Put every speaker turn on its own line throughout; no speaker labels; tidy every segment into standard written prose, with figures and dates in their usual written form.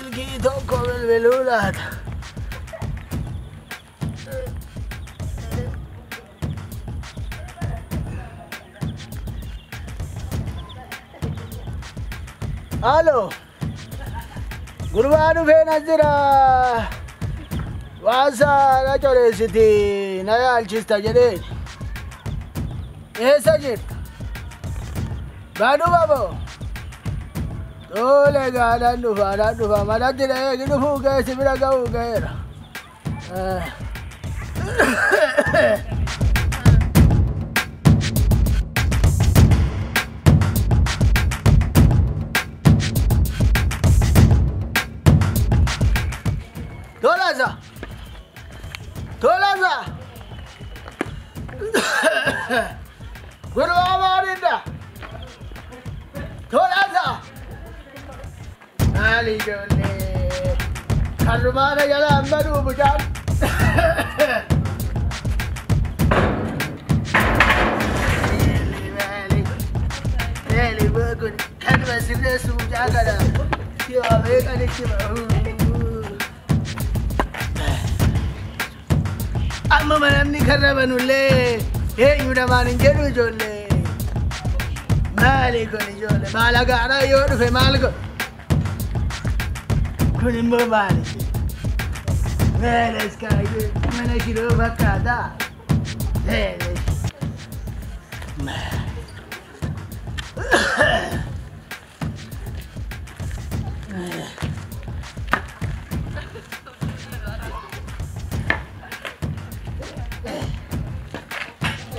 Silkii tokko bilbiluu laata? Halo. Gurbaa dhufeen as jira. Waan na coreessiti na yaalchista jedheen. Eessa jirta? Baaduu babo. Tole egaa nan dhufa nan dhufa manatti na eegi dhufuu geessi bira ga'uu ga'eera. Tolaasa! Tolaasa! Gurbaa maalidha? Tolaasa! Maali ijoollee? Karrumaana jalaan baduu mucaan. Maali maali kun kanuma sirreessu mucaa kana. Si'a meeqanitti bahu? Amma namni karra banullee eenyu namaan hin jedhu ijoollee. Maali kun ijoollee? Maala gaaraa yoo dhufe maal godhu? Kun immoo maali? Meeles kaayee mana shiroo fakkaata. Meeles.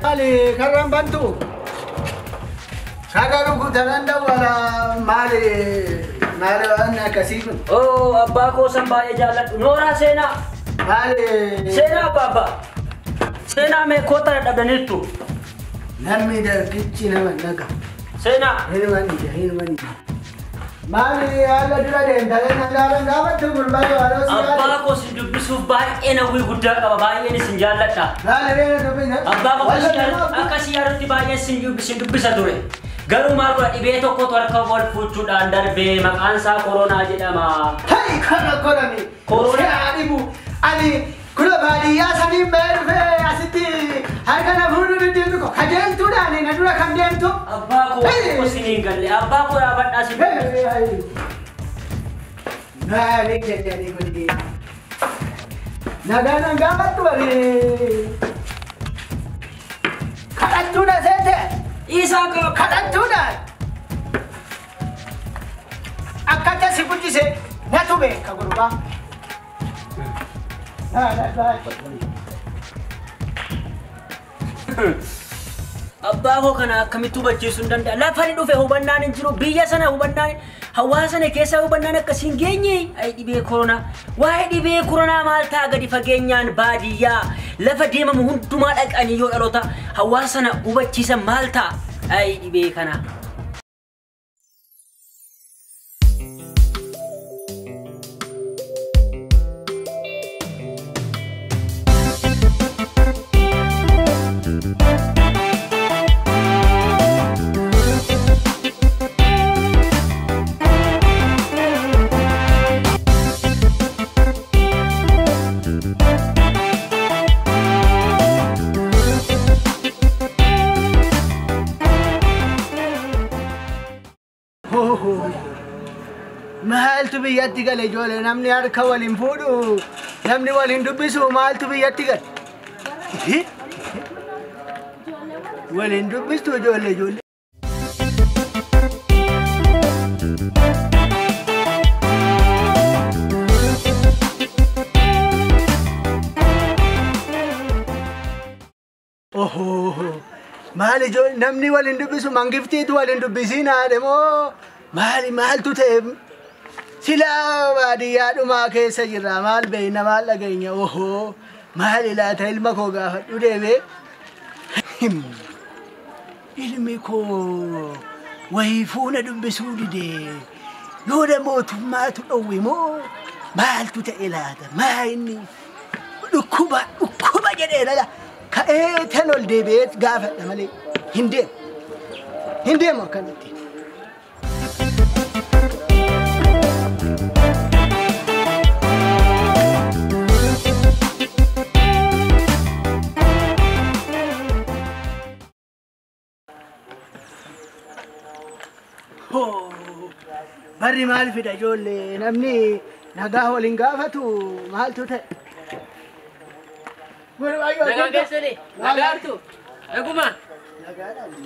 Maali karraan bantu? Karra rukutanan dawwala maali maali waan akkasii kun?
Oo abbaa koo san baay'ee jaalladhu. Nooraa seenaa.
Maali?
Seenaa abbaa abbaa. Seenaa mee koota dadhabdaniirtu.
Namni dargichi nama naga.
Seenaa.
Hinuman ija hinuman ija. Maali haala dura deemtanii na gaafa gaafattu gurbaa yoo si yaade.
Abbaa koo si dubbisuuf baay'ee hawwii guddaa qaba. Baay'een isin jaalladha.
Maali reena dubbisa?
Abbaa koo akkasii yaadutti baay'een sin dubbisa ture. Garuu maal godha dhibee tokkotu harka wal fuuchuudhaan darbee maqaan isaa koronaa jedhama.
Hai kana korami.
Koronaa
dhibu. Ani kuna baadiyyaa saniin bahee dhufee asitti harka na fuudhuu diddiitu ko kajeeltuudhaan na dura kan deemtu.
Abbaa koo isin hin galle abbaa koo dhaabadhaa si.
Maali jedhanii kuni. Nagaan an gaafattu bari. Kadhattuudha seete.
Isaa qaba.
Kadhattuudhaan. Akkata si guddise natu beeka gurbaa.
Abbaa koo kana akkamitti hubachiisuu hin danda'a? Lafa inni dhufe hubannaan hin jiru. Biyya sana hubannaan hawaasa sana keessa hubannaan akkasii hin geenye. Ay dhibee koronaa. Waa'ee dhibee koronaa maal ta'a gadi fageenyaan baadiyyaa lafa deemamu hundumaa dhaqanii yoo dhaloota hawaasa sana hubachiisan maal ta'a? Ay dhibee kana.
Maaltu biyyatti gale ijoollee namni harka waliin fuudhu namni waliin dubbisu maaltu biyyatti gale? Waliin dubbistu ijoollee ijoollee. Ohoo maali ijoollee namni waliin dubbisu mangiftiitu waliin dubbisiin haadhe moo maali maaltu ta'e? Silaa baadiyyaadhumaa keessa jirra maal beekna maal dhageenya ohoo maali laata ilma koo gaafadhu deebee ilmi koo wayii fuuna dubbisuu didee yooda mootummaatu dhowwe moo maaltu ta'e laata maa inni dhukkuba dhukkuba jedhee lala ka'ee tan ol deebi'ee gaafadha malee hin deemu hin deemu akkanatti. Barri maal fida ijoollee namni nagaa waliin gaafatu maaltu ta'e?
Nagaa keessanii nagaartu naguma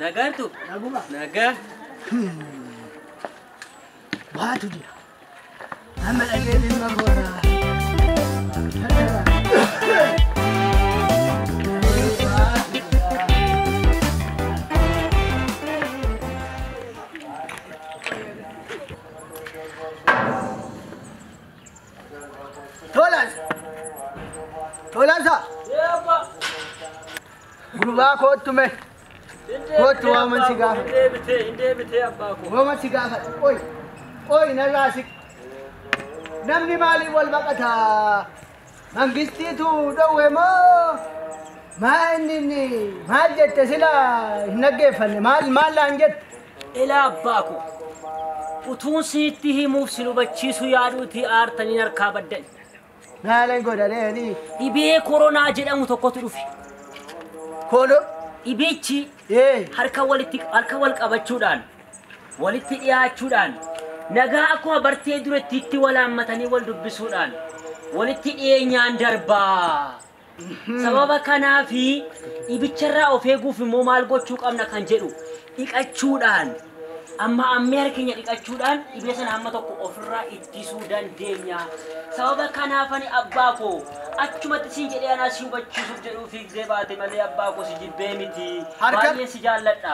nagaartu
Naguma.
Nagaa.
Waatu jira. Amma dhageen ilma koorraa. Tolas. Tolasa. Gurbaa kootu mee. Kootu waaman si gaafa.
Hin deebitee abbaa koo.
Waaman si gaafa. Oy. Oy narraa si. Namni maaliif wal baqataa? Mangistiitu dhowwe moo? Maa inni maal jette sila hin dhaggeeffanne maal maal laan jette?
Ilaa abbaa koo. Utuun sitti himuuf si hubachiisu yaaduutii aartanii harkaa baddan.
Maalan godhanii.
Dhibee koronaa jedhamu tokkotu dhufe.
Kono.
Dhibichi harka wal qabachuudhaan walitti dhiyaachuudhaan nagaa akkuma bartee duratti itti wal haammatanii wal dubbisuudhaan walitti dhiyeenyaan darbaa. Sababa kanaafi dhibicharraa of eeguuf immoo maal gochuu qabna kan jedhu dhiqachuudhaan amma ammee harka keenya dhiqachuudhaan dhibee sana hamma tokko ofirraa ittisuu dandeenya. Sababa kanaaf ani abbaa koo achumatti siin jedhee anaa si hubachiisuuf jedhuu fiigzee baate malee abbaa koo si jibbee miti. Baay'ee si jaalladha.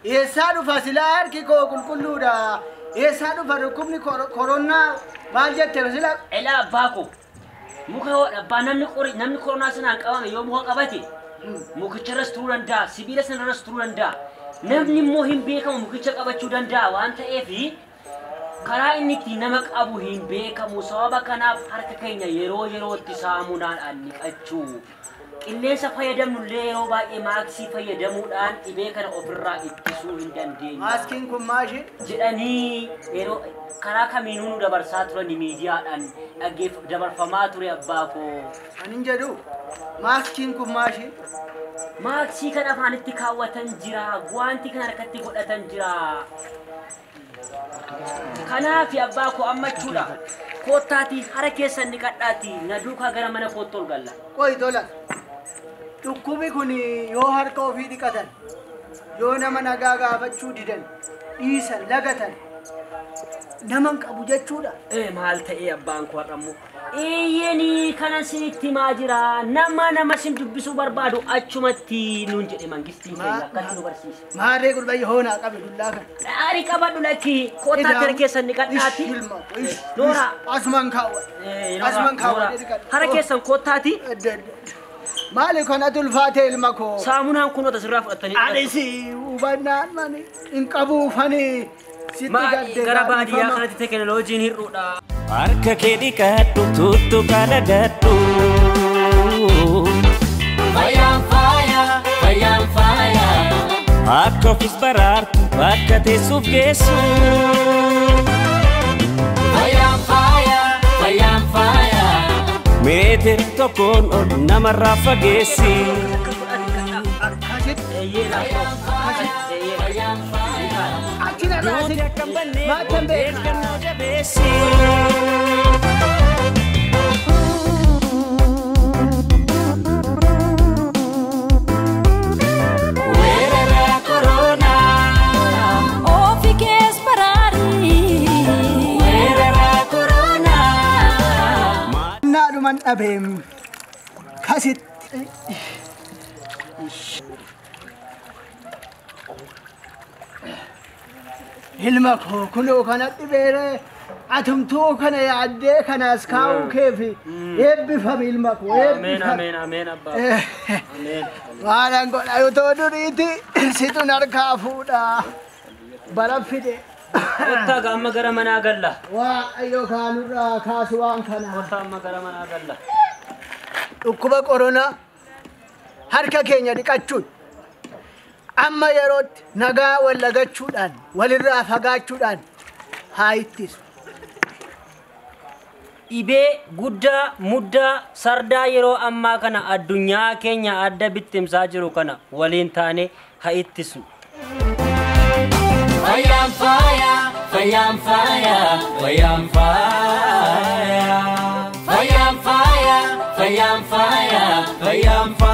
Eessaa dhufa silaa harki koo qulqulluudha. Eessaa dhufa dhukkubni koronaa maal jette silaa?
Elaa abbaa koo muka abbaa namni koronaa sanaan qabame yoo muka qabate mukicharras turuu danda'a, sibiila sanarras turuu danda'a. Namni immoo hin beekamu mukicha qabachuu danda'a waan ta'eef karaa inni ittiin nama qabu hin beekamu. Sababa kanaaf harka keenya yeroo yerootti saamunaadhaan dhiqachuu, qilleensa fayyadamnullee yeroo baay'ee maaksii fayyadamuudhaan dhibee kana ofirraa ittisuu hin dandeenya.
Maaskiin kun maashii?
Jedhanii yeroo karaa kamiinuu nu dabarsaa turan miidiyaadhaan dabarfamaa ture abbaa koo.
Ani hin jedhu maaskiin kun maashii?
Maaksii kan afaanitti kaawwatan jira, guwaantii kan harkatti godhatan jira. Kanaaf abbaa koo ammachuudha. Koottaatii hara keessan dhiqadhaatii na duukaa gara mana kootti ol galla.
Qoyi tola. Dhukkubni kun yoo harka ofii dhiqatan, yoo nama nagaa gaafachuu didan, dhiisan, lagatan, nama hin qabu jechuudha.
Maal ta'ee abbaan koo har'ammoo? Eeyyanii kanan sinitti himaa jira. Nama sin dubbisuu barbaadu achumatti nuun jedhe mangistiin keenya akkatti nu barsiise.
Maarree gurbayya hoonaa qabe dullaa kana.
Dhaarii qabadhu lakki koottaatti harka keessan dhiqadhaati. Noora.
Asumaan kaawwadhe. Asumaan kaawwadhe.
Hara keessan koottaati.
Maali kanatu ulfaatee ilma koo?
Saamunaan kun asirraa fudhatanii.
Anis hubannaan mani hin qabuufani sitti gaddee.
Gara baadiyyaa kanatti teekinooloojiin hir'uudha.
Harka kee dhiqadhu tuttuqaa lagadhu. Fayyaan faaya, fayyaan faaya. Akka ofis baraartu bakka teessuuf geessu. Fayyaan faaya, fayyaan faaya. Meetira tokkoon ol namarraa fageessi. Nuti akka hin banne eeggannoo jabeessi. Weerara koronaa.
Ofi kees baraari.
Weerara koronaa.
Naadhuman dhabeem kasitti. Ilma koo kunoo kana dhibeere atumtuu kana yaaddee kanaas kaa'uu keefi eebbifame ilma koo eebbifame.
Ameen ameen abbaa. Ameen.
Maalan godha utoo duriiti situn harkaa fuudha bara fide.
Kottaa amma gara manaa galla.
Waaqayyo kaanurraa kaasu waan kana.
Kottaa amma gara manaa galla.
Dhukkuba koronaa harka keenya dhiqachuun amma yerootti nagaa wal lagachuudhaan walirraa fagaachuudhaan haa ittisu.
Dhibee guddaa muddaa sardaa yeroo ammaa kana addunyaa keenya adda bittimsaa jiru kana waliin taane haa ittisu.
Fayyaan faaya, fayyaan faaya, fayyaan faaya. Fayyaan faaya, fayyaan faaya, fayyaan faaya.